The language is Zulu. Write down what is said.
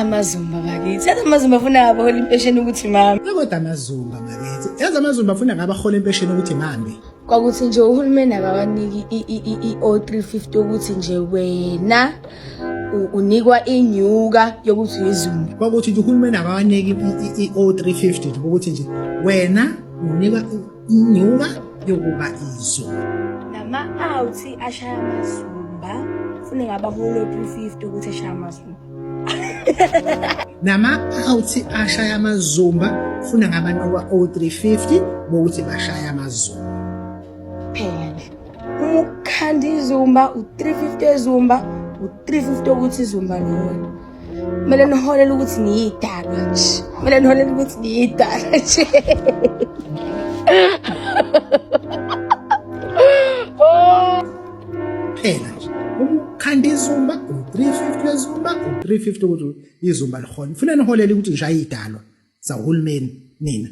Amazumba bakithi. Yazi amazumba afuna abahola impesheni ukuthi mama. Kodwa amazumba bakithi. Yazi amazumba afuna ngabe ahola impesheni ukuthi mambe. Kwakuthi nje uhulumeni akawaniki i-O350 ukuthi nje wena unikwa inyuka yokuthi uyizumba. Kwakuthi nje uhulumeni akawaniki i-O350 nje ukuthi nje wena unikwa inyuka yokuba izumba. Nama-outhi ashaya amazumba fune ngabe ahola o-350 ukuthi ashaya amazumba. Nama-outhi ashaya amazumba funa ngabanikwa o-350 bokuthi bashaya amazumba. Phela nje uma ukhanda izumba u-350 ezumba u-350 ukuthi izumba lona kumele niholele ukuthi niyidalwa nje kumele niholele ukuthi niyidalwa nje. Phela nje uma ukhanda izumba u-350 wezumba u-350 ukuthi izumba lihole funa niholele ukuthi ngishaye idalwa zawuhulumeni nina.